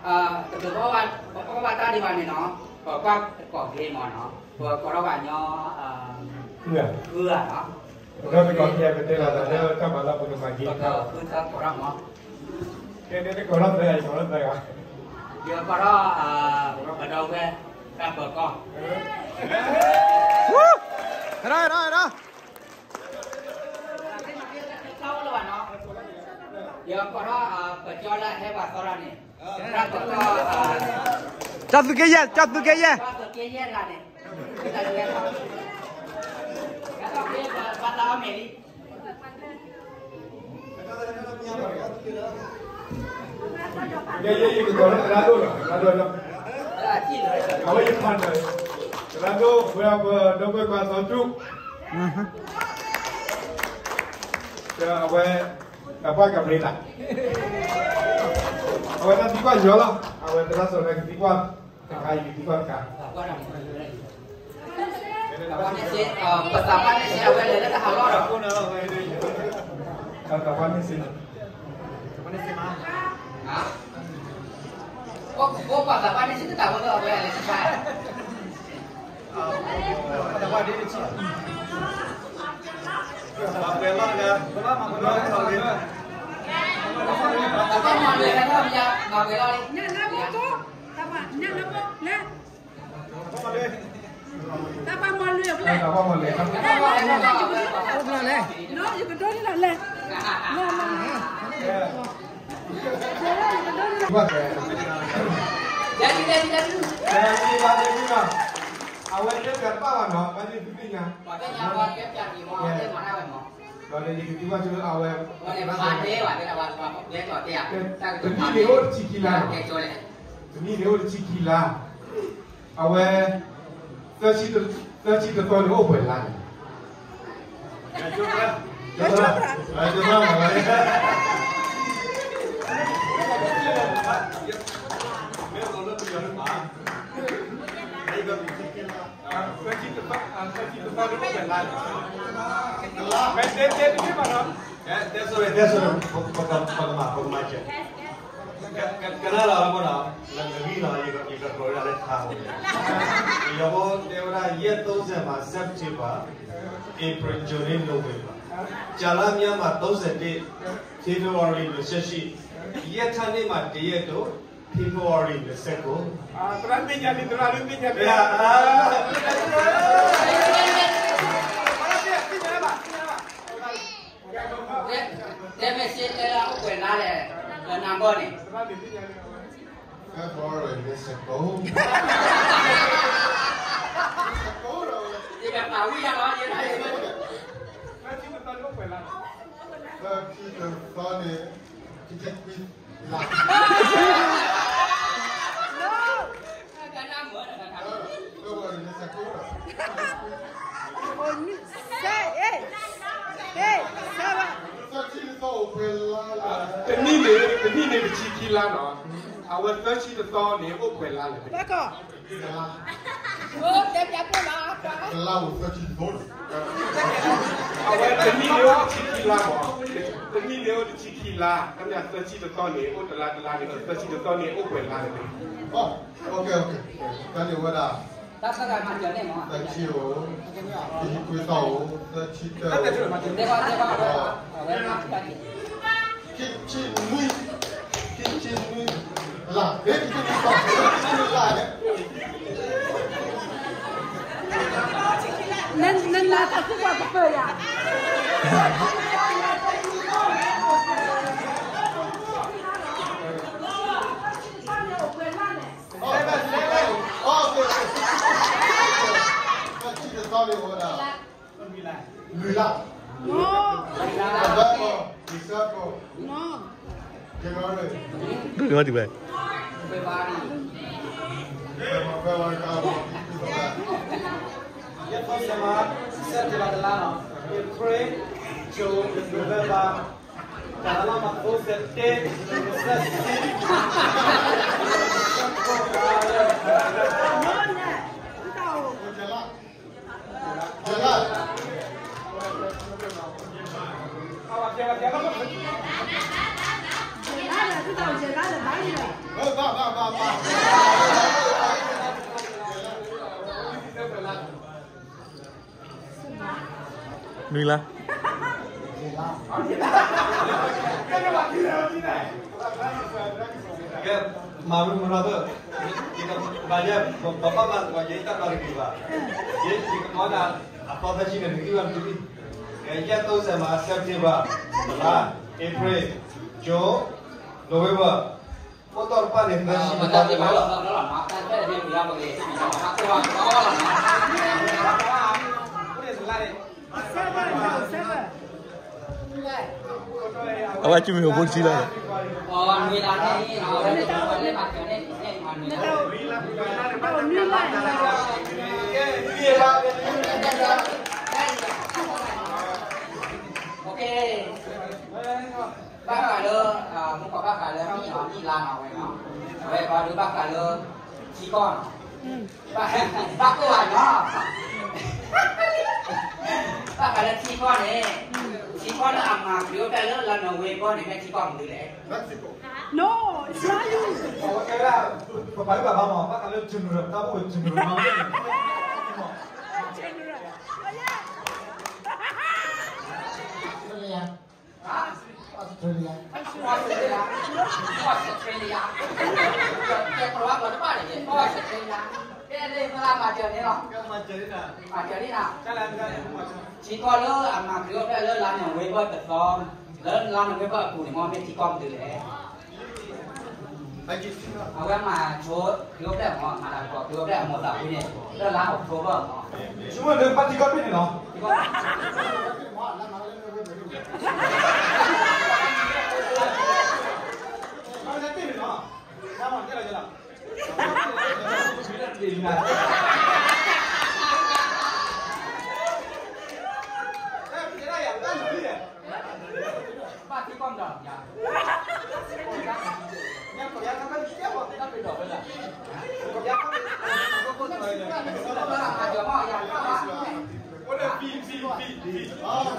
တချုးပအီၣ်ဘၣ်တၢ်ဒံးဘၣ်န့ၣ်နီၤ, ပကွၢ်တကိးက့ၤမ့ၢ်နီၤ, ပကိးထီၣ်ပှၤညီ ဃုဂၤနီၤ, ဒီးတကိးက့ၤပတဲလီၤသးလၢတၢ်မၤလီၢ်ပူၤတမၤက့ၤ, ဃုသၢကိးထီၣ်မ့ၢ်, ကဲ တဲကိးထီၣ်သၢဂၤ, ကိးထီၣ်သၢဂၤ, ယကိးထီၣ် ပဒီပုၢ်ဝဲၢ် တၢ်ပၢၤကီၢ် တရၣ်တရၣ်တရၣ်, ယကိးထီၣ် ပကၠီလၢဟဲပှၤသီတၢ်န့ၣ်, တၢ်ပၢၤကီၢ် ကၠီသူက့ယဲၢ်, ကၠီသူက့ယဲၢ်, ကၠီသူက့ယဲၢ်တဂၤန့ၣ်, ကဲထီၣ်က့ၤ ပသးအီၣ်မဲာ်လံ ယဲယဲယကကိးလၢသရၣ်ဒိၣ်လီၤ, သရၣ်ဒိၣ်လီၤ, အဝဲယဖးန့ၣ်, သရၣ်ဒိၣ် ဝဲပဒီပုၢ်ဝဲၢ်ကွၢ်သီတူၣ်, အဝဲ တၢ်ပှၢ်ကမျ့တၢ်, အဝဲတၢ်သံကွၢ်ညီလီၤ, အဝဲသရၣ်စီၤန့ၣ်ကသံကွၢ်တခါ ယကသံကွၢ်တခါ ပသးပှၢ်န့ၣ်စ့ အဝဲလဲၤလၢတၢ်ဟးလီၢ်ဒီး ပသးပှၢ်န့ၣ်စ့, ပသးပှၢ်န့ၣ်စ့တတၢ်ဝဲလၢအဝဲလဲၤဆံဆါ, ပှၤပှဲၤလီၤတဂၤ, ပှၤပှဲၤလီၤတဂၤ, ပှၤပှဲၤလီၤတဂၤ, ပှၤပှဲၤလီၤတဂၤ, တၢ်ပှၤမၤလွံၢ်အဖျဲၣ်, တၢ်ပှၤမၤလွံၢ်အဖျဲၣ်, ယကဒိးန့ၢ်လီၤလဲၣ်, အဝဲတဲပၠးတဘၣ်ဘၣ်နီၤ, ဘၣ်သ့ၣ်သ့ၣ်ညါ, ဒီးယကသံကွၢ်ဆိအဝဲ, တနံၣ်န့ၣ်အိၣ်တဆံခံလါနီၤ, တနံၣ်န့ၣ်အိၣ်တဆံခံလါ, အဝဲ သၢဆံတသီန့ၣ်အိၣ်ပှဲၤလါန့ၣ်, သၢဆံတသီန့ၣ်အိၣ်ပှဲၤလါန့ၣ်, မ့ၢ်တဲတဲတမ့ၢ်ဘၣ်နီၤ, တဲဆိဝဲ တဲဆိဝဲ, ပကမၤ ပကမၤစၢၤ ကနၣ်လီၤမ့ၢ်နီၤ, နဂံၢ်လီၤ ယကကြၢးဝဲဒၣ်လၢထါမ့ၢ်, ယဘိတဲဝဲဒၣ် ရက်သုံးဆယ်မှာ September, April, June, November, ကြာလမ်းများမှာ သုံးဆယ့်တစ်, February နှစ်ဆယ့်ရှစ်, ရက်ထပ်နေ့မှာ တစ်ရက်တို့, February နှစ်ဆယ့်ကိုး, သရၣ်သ့ၣ်ညါလံ, သရၣ်သ့ၣ်ညါလံ, တဲမ့ၢ်စ့တဲလၢအိၣ်ပှဲၤလါလဲၣ်, ဒီးနၤဘီန့ၣ်, February နှစ်ဆယ့်ကိုး, ယကပာ်ဝံၣ်ယၤလီၤ, ယဲဒၣ်, သၢဆံတသီန့ၣ်, တဆံခွံလါ, သၢဆံတသီအိၣ်ပှဲၤလါ, တနံၣ်န့ၣ်, တနံၣ်န့ၣ်တဆံခံလါနီၤ, အဝဲသၢဆံတသီန့ၣ်အိၣ်ပှဲၤလါလဲၣ်, တလါ, တလါအိၣ်သၢဆံတသီန့ၣ်, အဝဲတနံၣ်န့ၣ်အိၣ်တဆံခံလါမ့ၢ်, တနံၣ်န့ၣ်အိၣ်တဆံခံလါ, တၢ်မ့ၢ်သၢဆံတသီန့ၣ် အိၣ်တလါတလါန့ၣ်, သၢဆံတသီန့ၣ်အိၣ်ပှဲၤလါန့ၣ်, တၢ်န့ၣ်ဝဲဒၣ်, သၢဆံအိၣ်, တဆံခွံသီအိၣ်, သၢဆံတၢ, ခံဆံနွံ, ခံဆံနွံ, လါ, နလါတၢ်ကူၣ်ဘၣ်ပပၢၢ်ယၤ, လွံၢ်လါ, November, December, January, February, ရက်သုံးဆယ်မှာ September တလါနီၤ, April, June, November, တလါမှာ သုံးဆယ့်တစ်, နှစ်ဆယ့်ရှစ်, ဘၣ်ဘၣ်ဘၣ်, နွံလါ. ကဲ, မၤဝံၤမၤနီၤသၢ, ယကဘၣ်ယဲ, ပပၢ်မၤသကိးယဲတၢ်ဘျီတက့ၢ်ဘၣ်. ယဲယကမၤဒၣ်အသီသၢဆံန့ၣ် နဂံၢ်ဘၣ်နသုဂံၢ်. ကဲ, ယဲသိစဲးမၤ September တလါ, April, June, November, အိၣ်တီၢ်တပၢ်န့ၣ် သၢဆံန့ၣ် အဝဲကမ့ၢ်အိၣ်ဖိတဆံလီၤ. ဘၣ်ဃးလၢ, မုၢ်ကီၢ်ဘၣ်ဃးလၢနံၣ်နီၤ နံၣ်လါနီၤဝဲနီၤ, အဝဲဘၣ်ဒုးဘၣ်ဃးလၢ ထံကီၢ်နီၤ, ဘၣ်ကိၢ်ဘၣ်နီၤ, ဘၣ်ဃးလၢထံကီၢ်န့ၣ်, ထံကီၢ်လၢအမၤက့ၤအိၣ်ဖျဲၣ်လၢလါနိၣ်ဝ့ဘၢၣ်န့ၣ် မ့ၢ်ထံကီၢ်မနုၤလဲၣ်. No, it's not you. ပှၤဘၣ်ဘၣ်မး ဘၣ်ဃးလၢ general တၢ်အိၣ် general နီၤ. ထံကီၢ်လၢအမၤက့ၤအိၣ်ဖျဲၣ်လၢလါနိၣ်ဝ့ဘၢၣ်တသီ, လၢလါနိၣ်ဝ့ဘၢၣ်အပူၤန့ၣ် မ့ၢ်ထံကီၢ်မနုၤလဲၣ်. အဝဲမၤဆိက့ၤအိၣ်ဖျဲၣ်မး, မၤတၢ်ကီက့ၤအိၣ်ဖျဲၣ်အမိၢ်သးဖှံန့ၣ် လၢလါ October မး. ဆိက့ၤလၢဘၣ်ထံကီၢ်တဘ့ၣ်န့ၣ်လီၤ.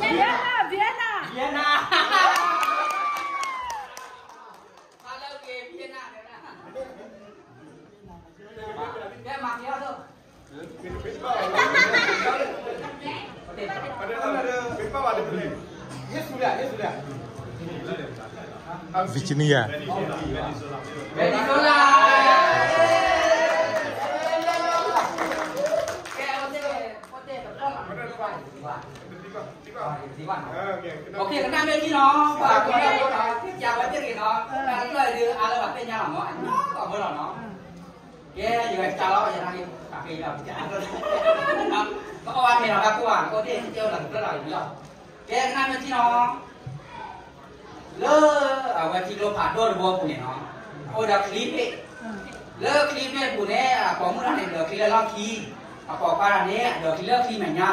Vienna, Vienna. Vienna. ကဲ, မၤက့ၤအီၤသိး, Virginia, Venezuela. ကဲ, အိၣ်တ့ၢ်တဖျၢၣ်လီၤ, ကနၣ်မ့ၢ်ထံနီၤ, ပှၤကညီဖိနီၤ, ကဝဲသ့ၣ်တဂ့ၤနီၤ, တၢ်တဖျၢၣ်ဒုးအါလၢပှၤသ့ၣ်ညါလီၤမး, အညီကိးမၢလီၤနီၤ. ကဲ, ယဝဲကၢ်လီၤ, ယနာ်က့ၤ, တၢ်က့ၤလီၤ, ကအီၣ်ဘၣ်မ့ၤလီၤ, တၢ်ကိၢ်ဘၣ်, ကအိၣ်တ့ၢ်ကဲဝဲလီၤတဖျၢၣ်လီၤလီၤ. ကဲ, ကနၣ်မ့ၢ်ထံနီၤ, လၢအဝဲထံကျိဖးဒိၣ်တဘိအပူၤန့ၣ်နီၤ, အိၣ်ဒီးချံဘ့ၣ်, လၢချံဘ့ၣ်အပူၤန့ၣ် အပိာ်မုၣ်တဂၤန့ၣ် ဒိးချံလၢလီၢ်ခံ, အပိာ်ခွါတဂၤန့ၣ် ဒိးချံလၢချံမဲာ်ညါ.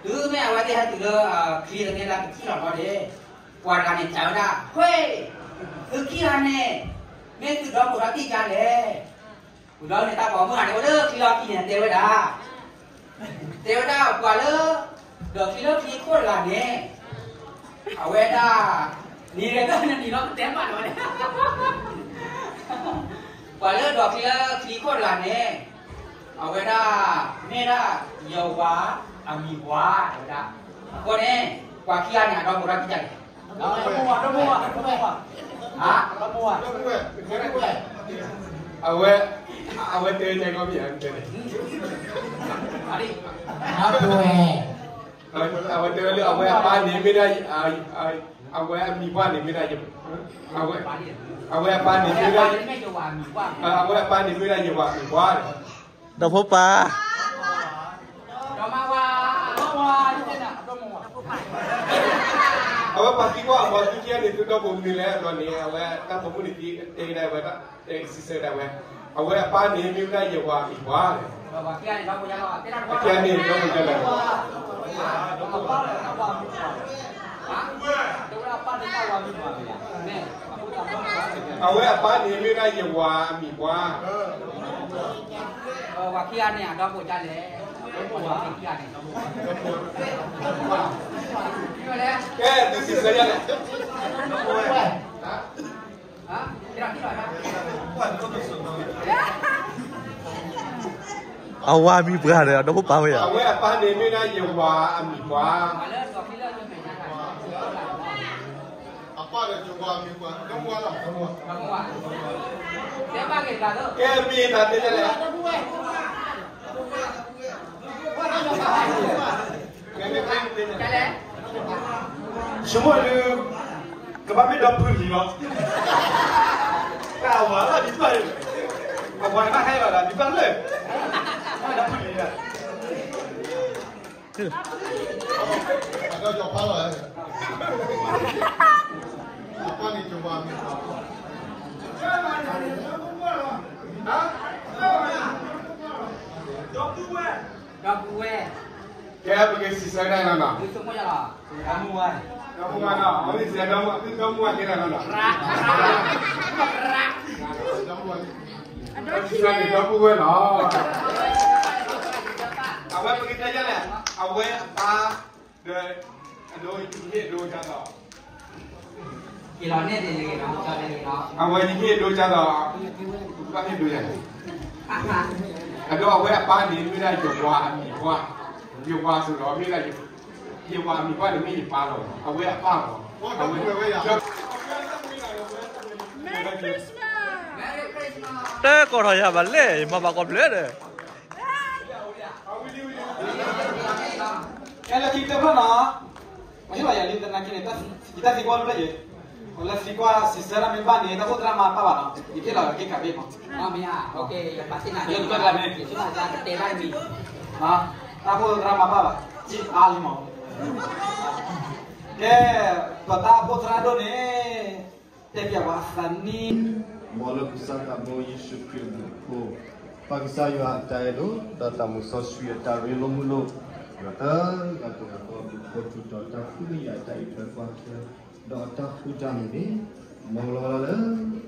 တုၤမ့ၢ်အဝဲသ့ၣ်ဟဲတုၤလၢချံတဂၤန့ၣ် လၢကထံၣ်လီၤဘီဒီး, ပှၤတဂၤန့ၣ်စံးဝဲဒၣ်, ခွဲး, သုခံဂၤန့ၣ် မ့ၢ်သုဒီပုၢ်ဒီဝဲၢ်တၢ်လဲၣ်. ပဒီးန့ၣ် တၢ်ပိာ်မုၣ်တဂၤန့ၣ် အိၣ်လၢချံလီၢ်ခံန့ၣ် တဲဝဲဒၣ်, တဲဝဲဒၣ်ပှၤလၢ ဒိးချံလၢချံခိၣ်တဂၤန့ၣ်, အဝဲဒၣ်, နံၤဂ့ၤတၢ်နနံၤလီၤ ကတဲဘၣ်နီၤ, ပှၤလၢဒိးချံလၢချံခိၣ်တဂၤန့ၣ်, အဝဲဒၣ်, မ့ၢ်ဒၣ်ယဝၤအမံၤပှၢ် တဲဝဲဒၣ်. အဃိန့ၣ်, ပှၤခံဂၤန့ၣ် အဒီပုၢ်ဝဲၢ်တၢ်လဲၣ်. အဝဲ, အဝဲတဲတၢ်ကီမ့ၢ်ဧါ, တဲန့ၣ်, အဝဲတဲဝဲလၢအဝဲအပၢ်န့ၣ်မ့ၢ်ဒၣ်, အဝဲအမံၤပှၢ်န့ၣ်မ့ၢ်ဒၣ်, အဝဲအပၢ်န့ၣ်မ့ၢ်ဒၣ်, အဝဲအပၢ်န့ၣ်မ့ၢ်ဒၣ်ယဝၤအမံၤပှၢ်, ဒီးဖိပၢ် အဝဲပှၤသံကွၢ်အမံၤ သုခံဂၤန့ၣ် သုဒီပုၢ်မနုၤလဲၣ်, ဒီးန့ၣ် အဝဲတၢ်ပိာ်မုၣ်န့ၣ် တဲကဒါဝဲဒၣ်, တဲစံးဆၢဒၣ်ဝဲ, အဝဲအပၢ်န့ၣ်မ့ၢ်ဝဲဒၣ်ယဝၤအမံၤပှၢ်, အခံဂၤန့ၣ် ဒီပုၢ်ဝဲၢ်လဲၣ်. အဝဲအပၢ်န့ၣ်မ့ၢ်ဝဲဒၣ်ယဝၤအမံၤပှၢ်, ပှၤခံဂၤန့ၣ် အဒီပုၢ်ဝဲၢ်လဲၣ်. ကဲ, သုစံးဆၢယၤလဲၣ်. အဝၤအမံၤပှၢ်ဒီး ဒီဖိပာ်ဝဲယၤ. အဝဲအပၢ်န့ၣ်မ့ၢ်ဒၣ်ယဝၤအမံၤပှၢ်. အပၢ်ဒီးယဝၤအမံၤပှၢ်, ဒီပုၢ်ဝဲၢ်လီၤ. ကဲမံၤတၢ်တဲလဲၣ်. ဆိကမိၣ်ဒုး ကဘၣ်မ့ၢ်ဒီဖုလံၤလီၤ. တၢ်အဝၤလီၤဒံးဘၣ်, အဝၤတဘၣ်ဟဲလီၤဒံးဘၣ်လၢ ဘၣ်ဒီဖုလံၤလီၤ. အဒီးယီၤဖးလီၤ, အပၢ်န့ၣ်ကဝၤမ့ၢ်, ဒီပုၢ်ဝဲၢ်, ကဲပကစံးဆၢကဒါနီၤနီၤ, ဒီပုၢ်ဝဲၢ်နီၤ, ဒီပုၢ်ဝဲၢ်ကဲနီၤနီၤ, ဒီပုၢ်ဝဲၢ်နီၤ, အဝဲပကတဲယလဲၣ်, အဝဲအပၢ် ဒီး အဒိယဟ့ၣ်ဒိကၢ်သိး, အဝဲယဟ့ၣ်ဒိကၢ်သိး, ဘၣ်ဟ့ၣ်ဒိယၤ, အဒိအဝဲအပၢ်န့ၣ် မ့ၢ်ဒၣ်ယဝၤအမံၤပှၢ်, ယဝၤစ့ၢ်ကီးမ့ၢ်ဒၣ်, ယဝၤအမံၤပှၢ်န့ၣ်မ့ၢ်ယပၢ်လီၤ, အဝဲအပၢ်လီၤ, အဝဲ Merry Christmas. တၢ်ကိးထီၣ်ယၤဘၣ်လဲၣ်, ယမၤဘၣ်ကိးဖျၢၣ်ဒီး ကဲလၢခံကတၢၢ်ဖျၢၣ်နီၤ, ပှၤဟ့ၣ်လီၤယၤလံတနာ်က့န့ၣ်, ယတၢ်သံကွၢ်လၢဖျၢၣ်ယဲ, လၢသံကွၢ်စံးဆၢတၢ်မ့ၢ်ဘၣ်န့ၣ် တၢ်အိၣ်သရၣ်မၤပာ်ဘၣ်နီၤ, ယကဟ့ၣ်လီၤက့ၤကးဘ့ၣ်မး, လၢတၢ်န့ၣ်, တၢ်အိၣ်သရၣ်မၤပာ်ဘၣ်, က့အါလံမး, ကဲ, ပတၢ်အိၣ်သရၣ်ဒိၣ်န့ၣ် တဲပျးဝဲအသးနံၣ် မ်လၢကစၢ်သးဘိယ့ၣ်ၡူးခရံာ်အမံၤအဃိ, ပၢ်ကစၢ်ယွၤအတၢ်အဲၣ်ဒိၣ် ဒီးသးစီဆှံအတၢ်ရ့လိာ်မုာ်လိာ်, ဒီးတဂၤတဂၤဃီ ဒုးခီၣ်ထူးဒီးတၢ်ဃုမ့ၢ်ယၤတၢ်အံးထွဲကွၢ်ထွဲ, ဒီးအတၢ်ဃူတၢ်မုာ်န့ၣ်, မ်လီၤလၢ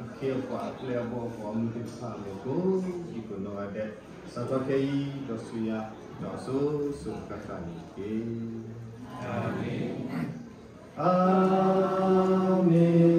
အခ့အပှၤအပျဲၢ်အဘီၣ်အဘီၣ်အမုၢ်သ့ၣ်တဖၣ်အလီၢ်ကိးဒံကိးနီၢ်ဂၤဒဲး, စးထီၣ်ခဲအံၤဒီးဆူညါ, ဒီးအစိၤစိၤဃၣ်ဃၣ်န့ၣ်တက့ၢ်. အၤမ့ၣ်.